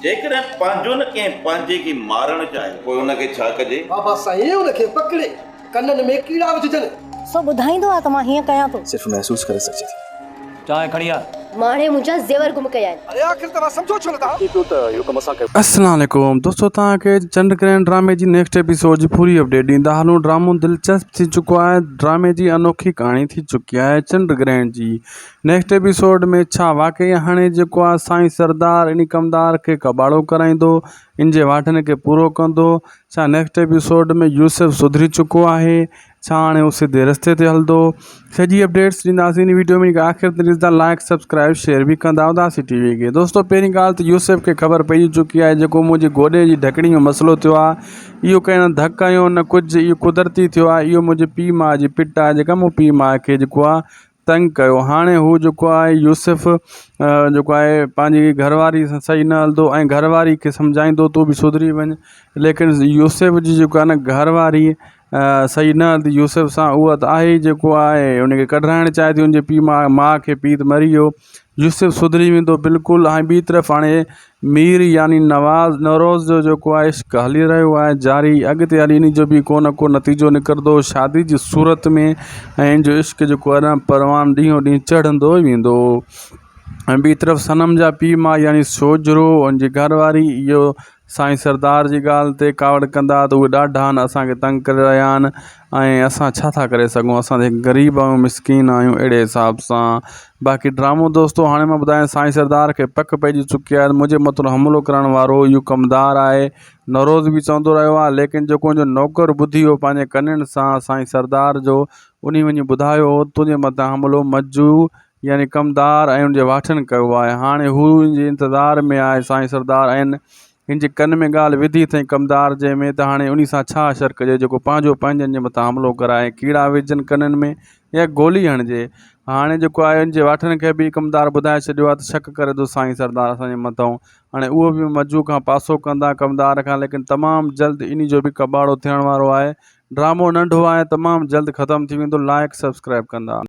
جيڪڏهن پنهنجو نه ڪنهن پنهنجي کي مارڻ چاهي. پوء ان کي ڇا ڪجي؟ بابا سائين ان کي پڪڙي ڪنن ۾ ڪيڙا وجهجن. سو ٻڌائيندو آ ته مان هيئن ڪيان ٿو. صرف محسوس ڪري سگهجي ٿي. چانهه کڻي آ. ماڻهي منهنجا زيور گم ڪيا آهن. اري آخر توهان سمجهو ڇو نٿا؟ ٿي پيو ته اهو ڪم اسان ڪيو. السلام عليڪم دوستو توهان کي چنڊ گرهڻ ڊرامي جي نيڪسٽ ايپيسوڊ جي پوري اپڊيٽ ڏيندا هلون ڊرامو دلچسپ ٿي چڪو آهي ڊرامي جي انوکي ڪهاڻي ٿي چڪي آهي چنڊ گرهڻ جي نيڪسٽ ايپيسوڊ ۾ ڇا واقعي هاڻي جيڪو آهي سائين سردار انهي ڪمدار کي ڪٻاڙو ڪرائيندو ان جي واٺن کي پورو ڪندو ڇا نيڪسٽ ايپيسوڊ ۾ يوسف سڌري چڪو آهي ڇا هاڻي هو سڌي رستي تي هلندو سڄي اپڊيٽس ڏينداسين ان ويڊيو ۾ آخر تائين ڏسندا لائڪ سبسڪرائب شيئر به ڪندا اداسي ٽي وي کي دوستو پهرين ڳالهه ته يوسف کي خبر پئجي چڪي آهي جيڪو منهنجي گوڏي جي ڍڪڻي جو مسئلو ٿيو آهي اهو ڪنهن ڌڪ هنيو نه ڪجهه اهو قدرتي ٿيو آهي اهو منهنجي پيء ماء جي پٽ آهي جيڪا مون پيء ماء کي جيڪو آهي تنگ ڪيو هاڻي هو جيڪو آهي يوسف جيڪو آهي پنهنجي گهر واري سان صحيح نه هلندو ۽ گهر واري کي سمجهائيندو تون به سڌري وڃ ليڪن يوسف جي جيڪو آهي نه گهر واري صحيح نه هلندي يوسف سان اها ته آهي ئي جيڪو آهي ان کي ڪڍرائڻ چاهي ٿي ان جي پيء ماء ماء کي پيء ته مري ويو يوسف سڌري ويندو بلڪل ۽ ٻي طرف هاڻي مير يعني نواز نوروز جو جيڪو آهي عشق هلي رهيو آهي جاري اڳتي هلي ان جو به ڪو نه ڪو نتيجو نڪرندو شادي جي صورت ۾ ۽ ان جو عشق جيڪو آهي نه پروان ڏينهون ڏينهن چڙهندو ئي ويندو ۽ ٻي طرف صنم جا پيء ماء يعني سوجهرو ان جي گهر واري اهو سائين سردار جي ڳالهه تي ڪاوڙ ڪندا ته اهي ڏاڍا آهن اسان کي تنگ ڪري رهيا آهن ۽ اسان ڇا ٿا ڪري سگهون اسان ته غريب آهيون مسڪين آهيون اهڙي حساب سان باقي ڊرامو دوستو هاڻي مان ٻڌايان سائين سردار کي پڪ پئجي چڪي آهي منهنجي مٿان حملو ڪرڻ وارو اهو ڪمدار آهي نوروز به چوندو رهيو آهي ليڪن جيڪو ان جو نوڪر ٻڌي ويو پنهنجي ڪنن سان سائين سردار جو انهي وڃي ٻڌايو هو تنهنجي مٿان حملو مجو يعني ڪمدار ۽ ان جي واٺن ڪيو آهي. هاڻي هو ان جي انتظار ۾ آهي. سائين سردار عين هن جي ڪن ۾ ڳالهه وڌي اٿئين ڪمدار جي ۾ ته هاڻي انهي سان ڇا حشر ڪجي جيڪو پنهنجو پنهنجن جي مٿان حملو ڪرائي ڪيڙا وجهجن ڪنن ۾ يا گولي هڻجي. هاڻي جيڪو آهي ان جي واٺن کي به ڪمدار ٻڌائي ڇڏيو آهي ته شڪ ڪري ٿو سائين سردار اسان جي مٿئون. هاڻي اهو به مجو کان پاسو ڪندا ڪمدار کان ليڪن تمام جلد انهي جو به ڪٻاڙو ٿيڻ وارو آهي. ڊرامو ننڍو آهي تمام جلد ختم ٿي ويندو لائيڪ سبسڪرائيب ڪندا.